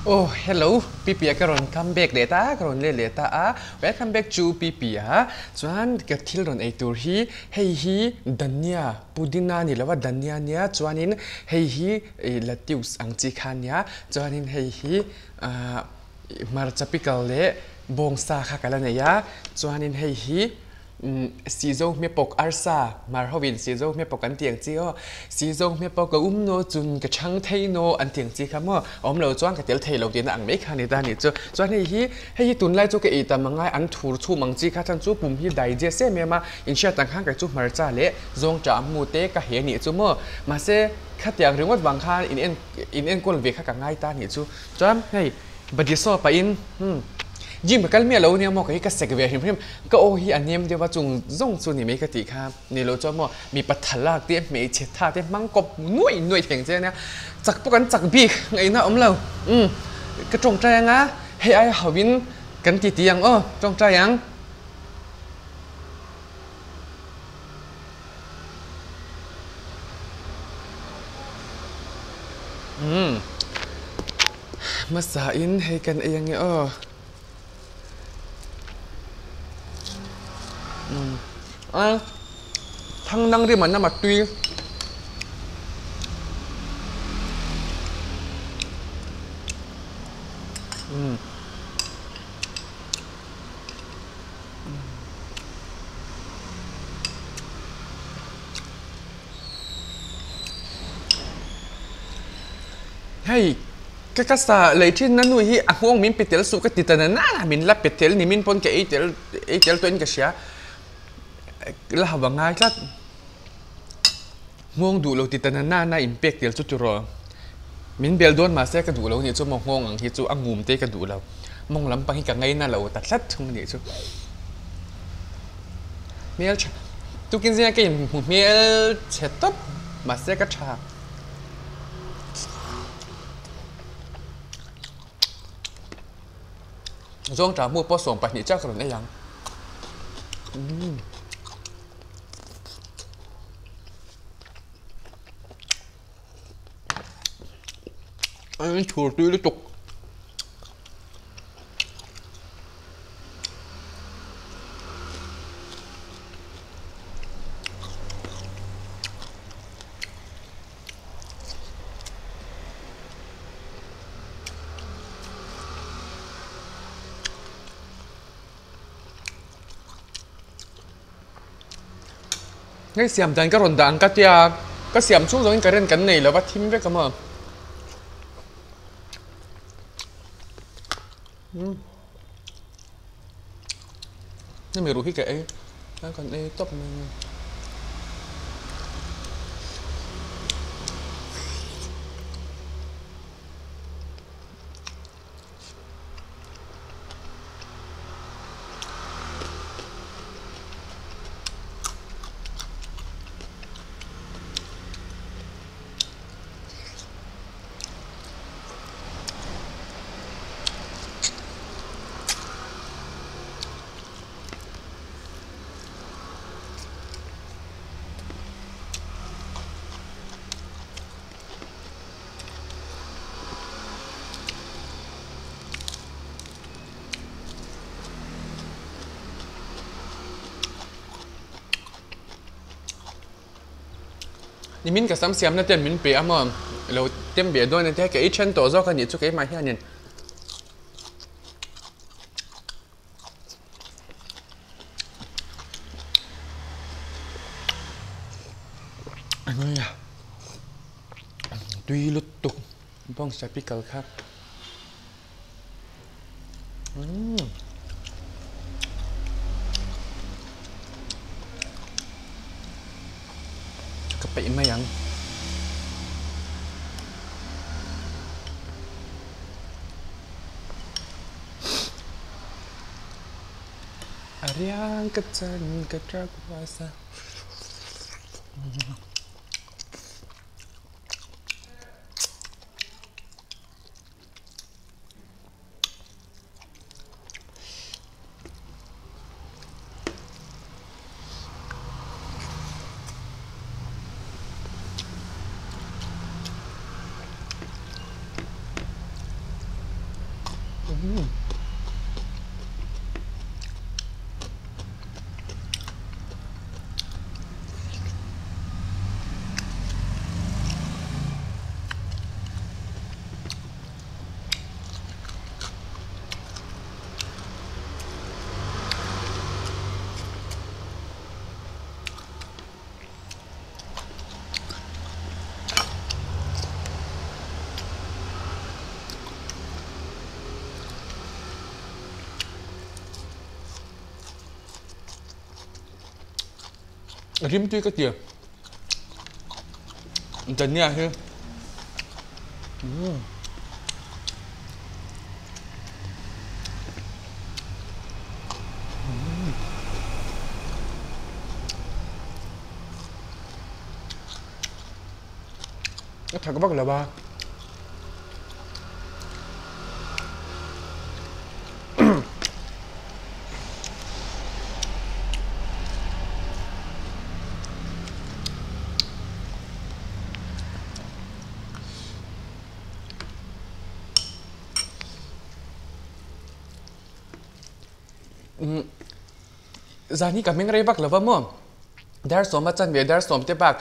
Oh hello Pipia ka rawn come back leh ta a, ka rawn let leh ta a, welcome back to Pipia. Chuan ka thil rawn ei tur hi hei hi dhania pudina ni lo a dhania nia chuanin hei hi lettuce ang chi kha nia chuanin hei hi ah hmarcha pickle leh bawngsa kha ka la nei a chuanin hei hi Sizo hmepawk arsa mar hovin sizo hmepawk an ti ang chi aw. Sizo hmepawk a um naw chun ka chhang thei naw an ti ang chi kha maw. A awm lo chuan ka tel thei lo tihna ang mai kha a ni ta a nih chu. Chuan hei hi hei hi tunlai chu ka ei tam angai an thur chhum ang chi kha chuan chu pum hi digest em em a. Inhriat ang khan kei chu hmarcha leh zawngṭah mu te ka he a nih chu maw. Mahse khatiang ringawt vang khan in en in enkawl ve kha ka ngai ta a nih chu. Chuan hei body soap ah in umm gym ka kal miah lo ania maw kei hi ka sek ve hrim hrim ka aw hi a nem deuh a chung zawng chu ni mai ka tih kha ni lo chuan maw mipa thalak te hmeichhe tha te hmang kawp nuaih nuaih theng che ania chak pawh kan chak bik ngaihna a awm lo umm ka tawngtai anga hei ai ho in kan ti ti ang aw tawngtai ang. Umm hmasa in hei kan ei ange aw umm a thang dang rim an a tui. Umm. Hei ka ka sa lei thin na nu hi a nghawng min pe tel suh ka ti ta na na min la pe tel ni min pawn ka ei tel ei tel tawhin ka hria la hau a ngai tlat nghawng duh lo ti ta na na in pek tel chu tiraw min bel dawn mahse ka duh lo nih chu maw nghawng ang hi chu a ngum te ka duh lo mawng lampang hi ka ngaina lo ta tlat thung a nih chu hmeltha tukin zinga ka inhmu hmel chhe tawp mahse ka tha. Zawngṭah hmu pawh 12 chiah ka rawn ei ang. An thur tui lutuk. Hei siam dan ka rawn dah ang ka tia ka siam chhung zawngin current kan nei lo va thim vek a maw. Hemi ruh hi ka ei a kan ei tawp mai a ni. Nimin ka sam siamna ten min pe a maw lo tem ve dawn a tia ka ei then tawh zawk a nih chu keimah hianin. Tui lutuk bawngsa pickle kha. Ka peih mai ang. A riang ka chan ka truck huasa. Rim tui ka ti dhania hi umm. A thak vak lo a. Zan hi ka hming rei vak lo va maw? Dar sawm a chanve dar sawm te bak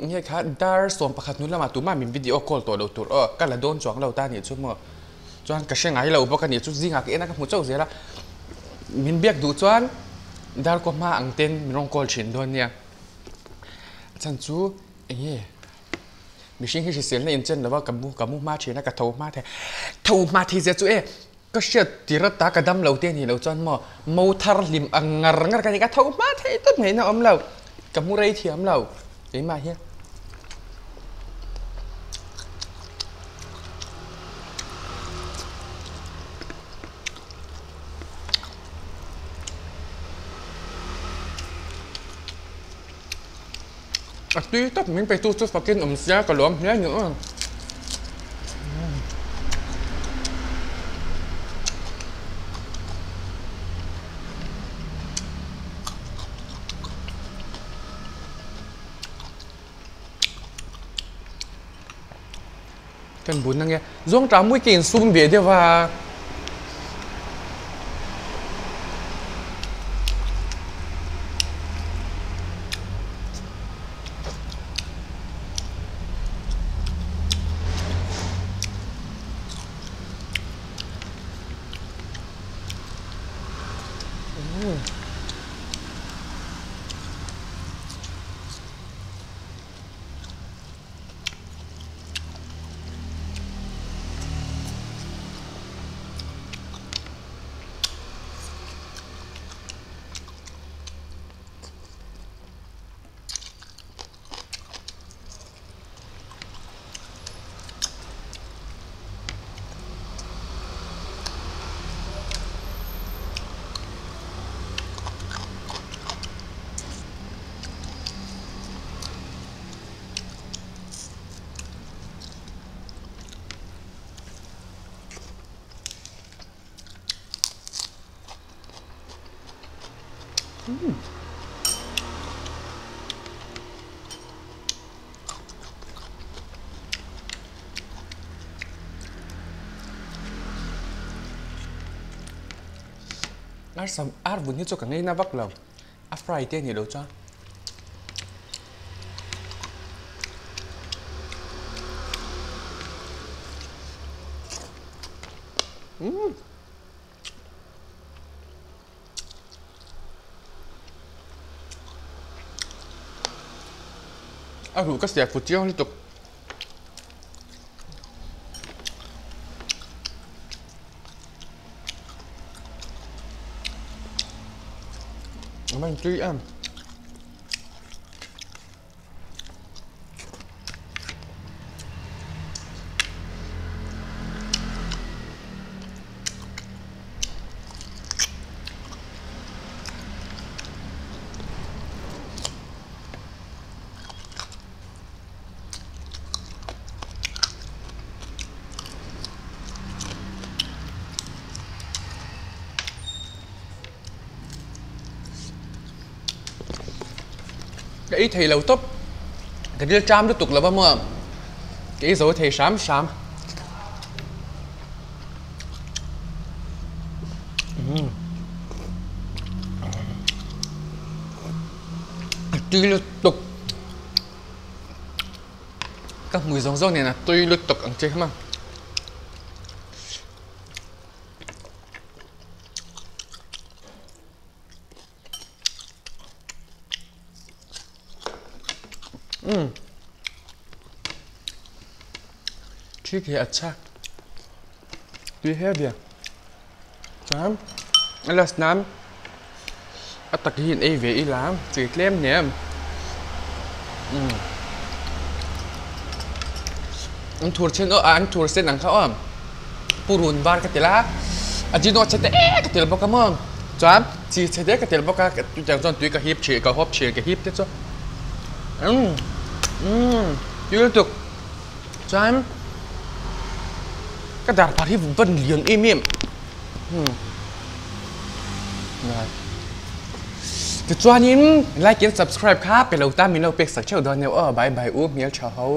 nge kha dar sawm pakhat hnu lamah tumah min video call tawh lo tur aw ka la dawn chuang lo ta nih chu maw chuan ka hre ngai lo bawk a nih chu zingah ka en a ka hmu chauh zel a min biak duh chuan dar kaw hma ang ten min rawn call thin dawn nia a chhan chu eng nge mihring hi hriselna inchen lo va ka mu ka mu hma thin a ka tho hma thei tho hma thei zia chu e. Ka hriat tir ata ka dam lo te a nih loh chuan maw mo thar hlim ang ngar ngar ka ni ka tho hma thei tawp ngaihna awm lo ka hmu rei thiam lo keimah hian. A tui tak min pe tu chu fakin awm sia ka lawm hle a ni aw. Kan bun ange zawngṭah mui ka insum ve deuh a. Ar sam ar vun hi chu ka ngei na vak lo a fry te a nih loh chuan. Umm. A ruh ka siak fu chiang lutuk. A man tui em. Ka ei thei lo tawp ka dil ṭam lutuk lo va maw ka ei zo thei hram hram. A tui lutuk. Ka hmui zawng zawng nen a tui lutuk ang che kha ma. ठीक है अच्छा tui he bia chuan a last nan a tak hi an ei ve ila chi tlem nen an thur then aw an thur sen ang kha aw purun var ka tel a ajino chhe te ka tel bawk a maw chuan chi chhe te ka tel bawk a chutiang chuan tui ka hip thin ka hawp thin ka hip te chu umm umm tui lutuk chuan ka dar par hi van lian em em umm tichuanin like and subscribe kha pe lo ta min lo pek sak theuh dawn nia aw bye bye u hmeltha ho.